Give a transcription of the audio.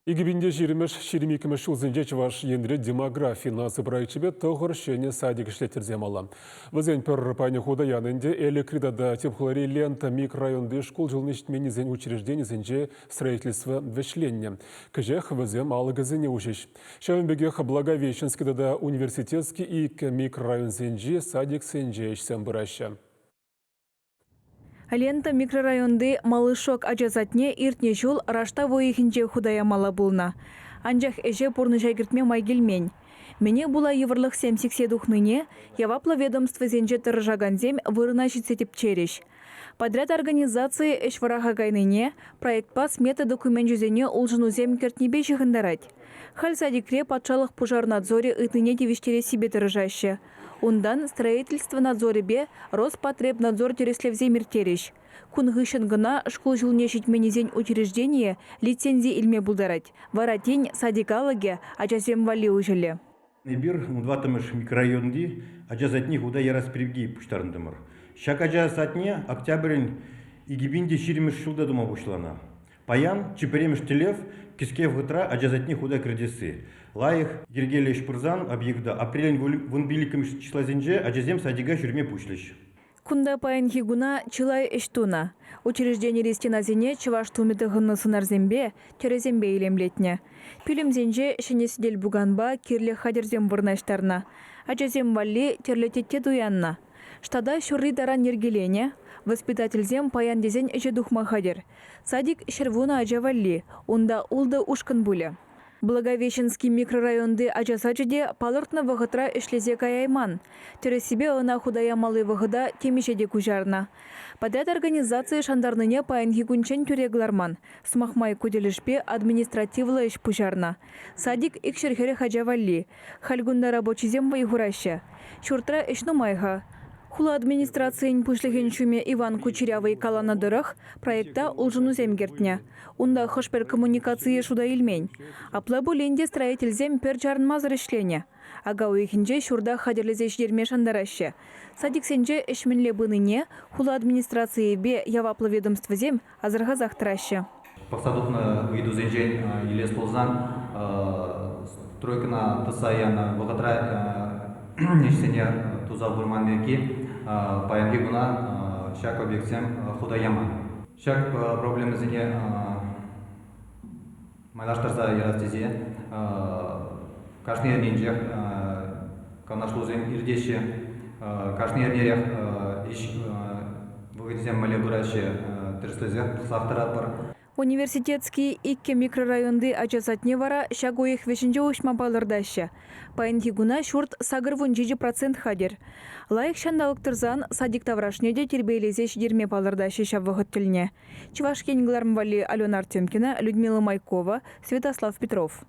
2020-мӗш 22-мӗш ҫулсенче Чӑваш Енре демографи наци проекчӗпе тӑхӑр ҫӗнӗ садик ӗҫлеттерсе ямалла. Вӗсен пӗр пайне хута янӑ ӗнтӗ Элӗкри тата тӗп хулари Лента микрорайонти шкул ҫулне ҫитменнисен учрежденисенче строительство вӗҫленнӗ. Кӗҫех вӗсем алӑкӗсене уҫӗҫ. Ҫавӑн пекех Благовещенски тата Университетски иккӗ микрорайонсенчи садиксенче ӗҫсем пыраҫҫӗ. Лента микрорайонти Малышок ача садне иртнӗ ҫул раштав уйӑхӗнче хута ямалла пулнӑ. Анчах ӗҫе пурнӑҫа кӗртме май килмен. Мӗне пула йывӑрлӑхсем сиксе тухнине яваплӑ ведомствӑсенче тӑрӑшакансем вырӑна ҫитсе тӗпчерӗҫ. Подряд организацийӗ ӗҫ вӑраха кайнине проектпа смета докуменчӗсене улшӑнусем кӗртнипе ҫыхӑнтарать. Халь садикре патшалӑх пушар надзорӗ ыйтнине тивӗҫтерессипе тӑрӑшаҫҫӗ. Унтан строительство надзорӗпе Роспотребнадзор тӗрӗслевсем ирттерӗҫ. Кун хыҫҫӑн кӑна шкул ҫулне ҫитменнисен учрежденийӗ лицензи илме пултарать. Вара тин садик алӑкӗ ачасем валли уҫӑлӗ. Эпир 14-мӗш микрорайонти ача садне хута ярас пирки пуҫтарӑнтӑмӑр. Ҫак ача садне октябрӗн 2020-мӗш ҫулта тума пуҫланӑ. Паян чи пӗрремӗш тӗллев кӗске вӑхӑтра ача садне хута кӗртесси. Лайӑх йӗркеллӗ ӗҫ пырсан объекта апрелӗн 15-мӗш числасенче ачасем садика ҫӳреме пуҫлӗҫ. Кунта паянхи куна чылай ӗҫ тунӑ. Учрежденири стенасене чӑваш тумӗ тӑхӑннӑ сӑнарсемпе, тӗрӗсемпе илемлетнӗ. Пӳлӗмсенче ҫӗнӗ сӗтел-пуканпа кирлӗ хатӗрсем вырнаҫтарнӑ. Ачасем валли тӗрлӗ тетте туяннӑ. Штата ҫурри таран йӗркеленӗ. Воспитательсем паян тесен ӗҫе тухма хатӗр. Садик 110 ача валли, унта ултӑ ушкӑн пулӗ. Благовещенски микрорайонти ача сачӗ те палӑртнӑ вӑхӑтра ӗҫлесе каяйман. Тӗрӗссипе ӑна хута ямалли вӑхӑта темиҫе те куҫарнӑ. Подряд организацийӗ шантарнине паянхи кунччен тӳре кӑларман. Сӑмах май, ку тӗлӗшпе административлӑ ӗҫ пуҫарнӑ. Садик 240 ача валли. Халь кунта рабочисем вӑй хураҫҫӗ. Ҫуртра ӗҫ нумай-ха. Хула администрацийӗн пуҫлӑхӗн ҫумӗ Иван Кучерявый каланӑ тӑрӑх, проекта улшӑнусем кӗртнӗ. Унта хӑш-пӗр коммуникацие шута илмен. Апла пулин те строительсем пӗр чарӑнмасӑр ӗҫленӗ. Ака уйӑхӗнче ҫурта хатӗрлесе ҫитерме шантараҫҫӗ. Садиксенче ӗҫ мӗнле пынине хула администрацийӗпе яваплӑ ведомствӑсем асӑрхасах тӑраҫҫӗ. Пӑхса тухнӑ ыйтусенчен илес пулсан, стройкӑна тӑсса янӑ вӑхӑтра ӗҫсене туса пыман пирки паянхи куна ҫак объектсем хута яман. Ҫак проблемӑсене майлаштарса ярас тесе кашни эрнинчех канашлусем иртеҫҫӗ. Кашни эрнерех ӗҫ вӑхӑчӗсем мӗнле пыраҫҫӗ тӗрӗслесех пӑхсах тӑратпӑр. Университетски иккӗ микрорайонти ача садне вара ҫак уйӑх вӗҫӗнче уҫма палӑртаҫҫӗ. Паянхи куна ҫурт 87% хатӗр. Лайӑх ҫанталӑк тӑрсан садик таврашне те тирпейлесе ҫитерме палӑртаҫҫӗ ҫав вӑхӑт тӗлне. Чӑваш Ен кӑларӑм валли Алена Артемкина, Людмила Майкова, Святослав Петров.